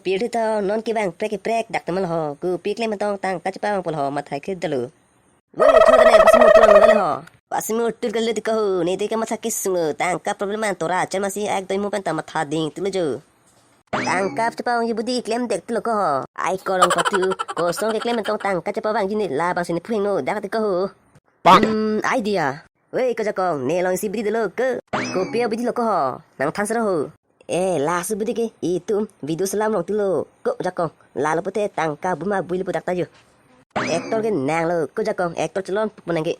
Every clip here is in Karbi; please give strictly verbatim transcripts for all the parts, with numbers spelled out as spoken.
Pirthe ta non kevang prek prek dak temal ho. Kopi klem tong tangka chepavang pul ho matha ke dalu. Woi, thua kane pasimur tulang mangale ho. Pasimur tur kali ti kaho, ne te kamatha kesung lo, tangka problem an tora, chan masi ek doi mo pen ta matha ding tulo jo. Tangka chepavangji budi klem dek tulo ko ho. Ai ko Rongpatu, kosong ke klem tong tangka chepavangji ne labang si ne phring no, dak ti kaho. Hmm, idea. Woi, ko jakong, ne along isi bidi dolo ke. Kopi abidi lo ko ho, nangthan sero ho. Eh, laso bidi ke, itum video selam rong tulo. Ko jakong, lalo pute tangka buma bui lipu dak ta jo. Actor ke nang lo, ko jakong, actor chelon pu nang ke.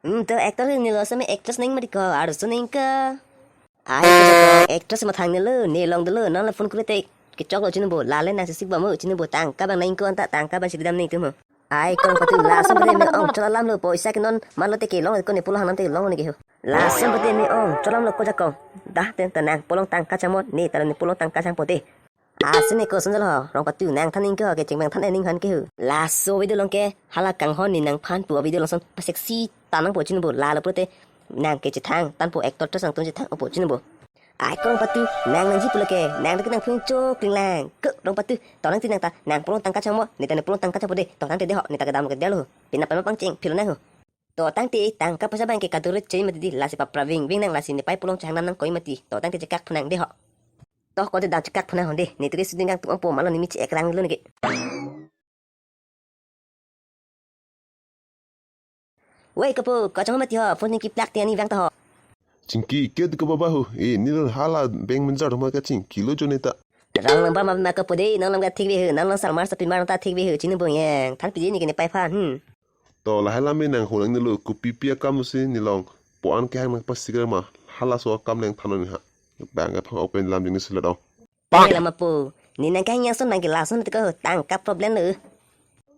Hmm, to actor ke nilo same actress nang mati ko, arso nang ka. Ai, ko jakong, actress mathang nilo, ne along dolo, non la phone kure te. Kechok lo chinibo, lale nang sisik bamo, chinibo tangka bang nang ko anta tangka bang si dam nang tum ho. Ai, ko Rongpatu laso bidi me ong chola lam lo poisa ke non, man lo te ke long ko ne pulo hang nam te long ne ke ho. Laso bidi me ong chola lam lo ko jakong. Dah te ta nang pulo tangka chamo, ne ta ne pulo tangka chang pote. Asin ne ko sanjal ho, Rongpatu nangthan ning ke ho ke chengbang than ning han ke ho. Laso video along ke, hala kanghon ne nangphan pu video along son, pasek si tanang po chinibo, lalo pute, nang ke chethang, tan po actor ta sang tun chethang, opo chinibo. Ai ko Rongpatu, nang nangji pulo ke, nang ke nang phung chok ling lang. Ko Rongpatu, to nang ti nang ta, nang pulo tangka chamo, ne ta ne pulo tangka chamo de, to nang te de ho, ne ta kedam ke de lo. Pina pama pangcheng, philo nang ho. To tangte, tangka pasa bang ke kadure chei mati di, lasi papra ving, ving nang lasi ne pai pulo chang nam nang koi mati, to tangte chekak phunang de ho. To ko te dam chekak phunang ho de, ne tu ke suding nang tu ampo malo ne mi che ekrang lo ne ke. Woi, kapu, ko chang mati ho, phone chingki plak te ani vang ta ho. Chingki ke tu ko baba ho, eh, ne lo hala bank manager thoma kachingki lo jo ne ta. Rang lang ba ma ma kapu de, nang lang ka thik ve ho, nang lang sarmar sapin mar ta thik ve ho, chini bung yang, than piji ne ke ne pai phan, hmm. To lahai lam me nang ho lang ne lo, kopi pi akam si ne along, po-an kehang nang pasi kre ma, halaso akam nangthan ne ha. Bang ke phang open lam jing ne sila dong. Pang. Eh, lama pu. Ne nang kehang yang son nang ke lason te ko tangka problem lo.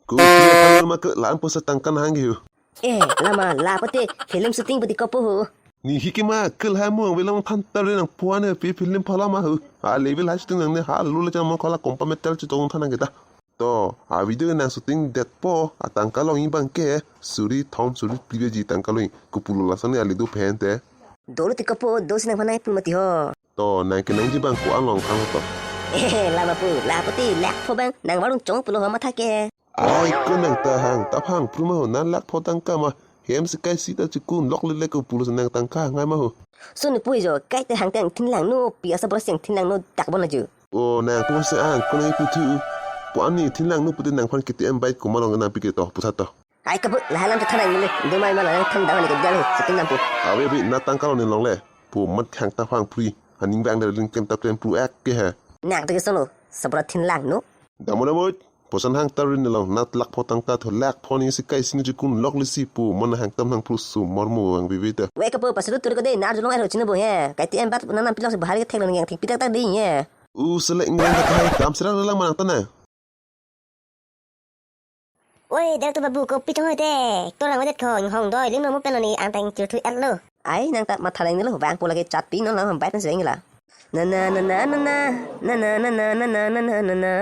Ko kiri phang ma ke lan posa tangka nang ke ho. Eh, lama la pote film shooting budi ko po ho. Ne hi ke ma ke lahai mo ang velang than tar nang puan ne pi film phala ma ho. A level high shooting nang ne ha lu le chang mo kala kompa metal chitong than nang kita. To, a video nang shooting det po, a tangka long-i bang ke, suri thom suri phli ji tangka long-i, kopulo lason ne ali do phen te. Dolo te ko po, do si nang phanai pu mati ho. To, nang ke nangji bang ko-an long thang to. Eh, lama pu, la pote, lakh pho bang, nang warung chong pulo ho matha ke. Ai, ko nang ta hang, ta hang, phru ma ho, nang lakh pho tangka ma, hem si kai si ta chikun lok le le kopulo si nang tangka ngai ma ho. Sun pu jo, kai te hang tang thin lang no, pi asa boras yang thin lang no, dak bon la jo. O, nang pu se ang, ko nang pu thu. Po ani thin lang no pute nang phan K T M bike ko ma long nang pi ke to, pu tha to. Ai kapu, lahai lam chethan ang le, do mai ma la nang than dang ni ke jalo, shooting nam pu. Ave bi na tangka long ne long le, pu mat khang ta phang phri, aning bang da ring kem ta klem phru ek ke ha. Nang to ke solo, sabra thin lang no. Damo damo, posan hang ta rin long, nat lakh pho tangka tho lakh pho ni si kai sing jikun lok le si pu, mon hang tam hang phru su, mor mo ang bi bi ta. Wake up, pasu tur ko de, nar julong ai ro chino bo he. K T M bat na nam pilok si bahari ke thek lo yang thek pitak ta ding he. U selek ngrang ta kai, kam serang lang manang ta na. Oi, director babu, kopi chong te. Actor lang wadet ko, hong doi, ling lo mo pen lo ni, ang tang chur thui at lo. Ai, nang ta matha lang ni lo, vang po lagi chat pi, non lang bait na seng la. Na na na na na na, na na na na na na na na na na.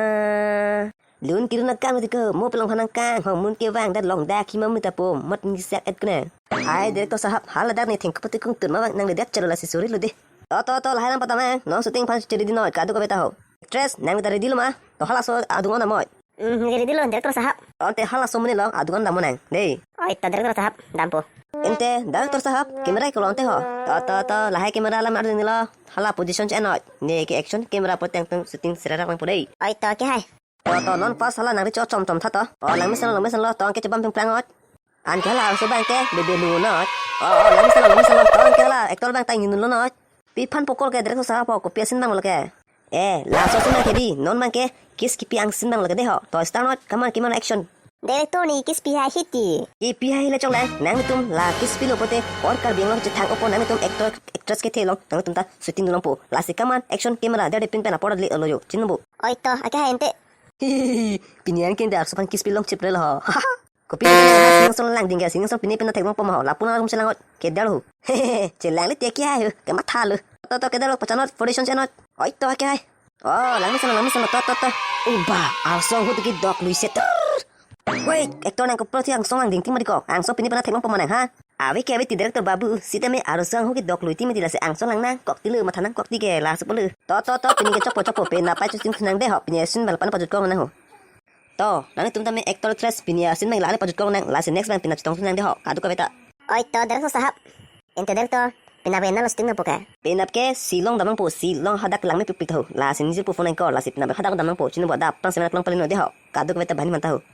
Lun kirun akam ti ko, mo pelong hanang kang, hong mun ke vang dat long dak hima mita po, mat ni sak et kena. Ai, director sahab, hala dak ni thengkop ti kung tun ma vang nang le dak chalo la si suri lo de. To, to, to, lahai lam patamang, non shooting phan chiri di noi, kadu ko beta ho. Actress, nang ta ready lo ma? To halaso adung on dam noi. Hmm, ready lo, director sahab. Ante halaso mene lo, adung on dam noi nang. Dei. Oi, to director sahab, dam po. Ante, director sahab, camera ko lo ante ho. To, to, to, lahai camera lam adung ni lo. Hala position chen noi. Ne ke action camera po teng teng shooting serara lang po dei. Oi, to ke hai. To, to, non pas hala nang ri cho chom chom tha to. O, lang mesen lo, lang mesen lo, to ke chobam ping plang ot. An ke hala, so bang ke, bebe lu not. O, o, lang mesen lo, lang mesen lo, to ke hala, actor bang ta ingin lo not. Pi phan pokol ke director sahab ho, kopi asin bang lo ke. Eh, laso asin bang ke di, non bang ke, kiss kipi ang sin bang lo ke de ho. To start not, come on, come on, action. Director ni kiss pi hai hiti. Kipi hai le chong lang, nangtum la kiss pi lo pote, or Karbi Anglong chethang opo nangtum actor, actress ke thelong, nangtum ta shooting dun long po. Lasi come on, action, camera, dei dei pin pen apor le lo yo, chin bo. Oi to, ake hai ente. Pini an ke de arso phan kiss pi long chip le lo ho. Kopi na ha sing song lang ding ga sing song pini pina thek long pom ho. Lapu na rum chelang ot. Ke dar ho. Chelang le te kya hai ho. Ke matha lo. To to ke dar lo pachanot position chanot. Oi to ke hai. Oh, lang mesen lang mesen to to to. Uba, arsong hu ki dok lui se tur. Woi, actor nang ko pro thi angsong lang ding ting mari ko. Angsong pini pina thek long pom nang ha. Ave ke ave ti director babu, sitame arosang ho ke dok lui ti mati lasi angsong lang nangkok ti lo, matha nangkok ti ke lasi polo. To to to, pini ke chokpo chokpo, penap pai shooting thu nang dei ho, pini a-scene abang la-an pajut kong nang ho. To, nanglitum tame actor actress pini a-scene abang la-an pajut kong nang, lasi next abang penap chetong thu nang dei ho, kadokave ta. Oi to director sahab. Ante director, penap ke nalo shooting nangpo ke? Penap ke si long dam nangpo, si long hadak lang me pipik ta ho. Lasi nijir pu phone nangkok, lasi penap hadak dam nangpo, chini bo adap prang semen lang pale no dei ho. Kadokave ta banghini man ta ho.